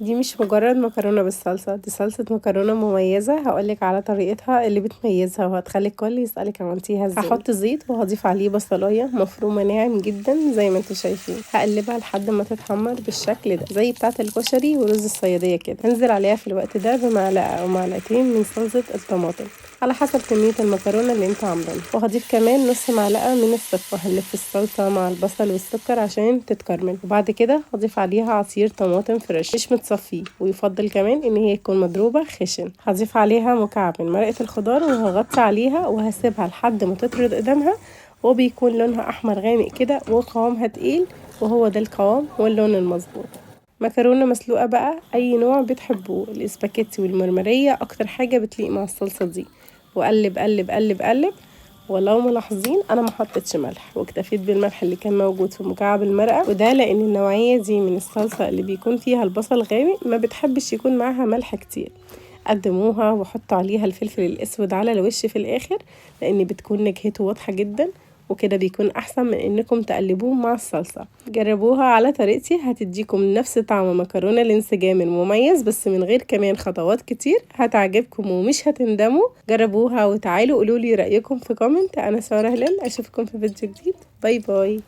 دي مش مجرد مكرونة بالصلصة، دي صلصة مكرونة مميزة هقولك على طريقتها اللي بتميزها وهتخلي الكل يسألك عملتيها ازاي. هحط زيت وهضيف عليه بصلاية مفرومة ناعم جدا زي ما انتم شايفين، هقلبها لحد ما تتحمر بالشكل ده زي بتاعة الكشري ورز الصيادية كده. هنزل عليها في الوقت ده بمعلقة او معلقتين من صلصة الطماطم على حسب كمية المكرونة اللي انتوا عاملينها، وهضيف كمان نص معلقة من السكر. وهنلف الصلصة مع البصل والسكر عشان تتكرمل، وبعد كده هضيف عليها عصير طماطم fresh مش متصفيه، ويفضل كمان ان هي تكون مضروبة خشن. هضيف عليها مكعب من مرقة الخضار وهغطي عليها وهسيبها لحد ما تطرد قدامها، وبيكون لونها احمر غامق كده وقوامها تقيل، وهو ده القوام واللون المظبوط. مكرونة مسلوقة بقى اي نوع بتحبوه، الاسباجيتي والمرمرية اكتر حاجة بتليق مع الصلصة دي. وقلب قلب قلب قلب. ولو ملاحظين انا ما حطيتش ملح واكتفيت بالملح اللي كان موجود في مكعب المرقه، وده لان النوعيه دي من الصلصه اللي بيكون فيها البصل غامق ما بتحبش يكون معاها ملح كتير. قدموها وحطوا عليها الفلفل الاسود على الوش في الاخر لان بتكون نكهته واضحه جدا، وكده بيكون احسن من انكم تقلبوه مع الصلصه. جربوها على طريقتي هتديكم نفس طعم مكرونه الانسجام المميز بس من غير كمان خطوات كتير، هتعجبكم ومش هتندموا. جربوها وتعالوا قولوا لي رايكم في comment. انا ساره هلال، اشوفكم في فيديو جديد. bye bye.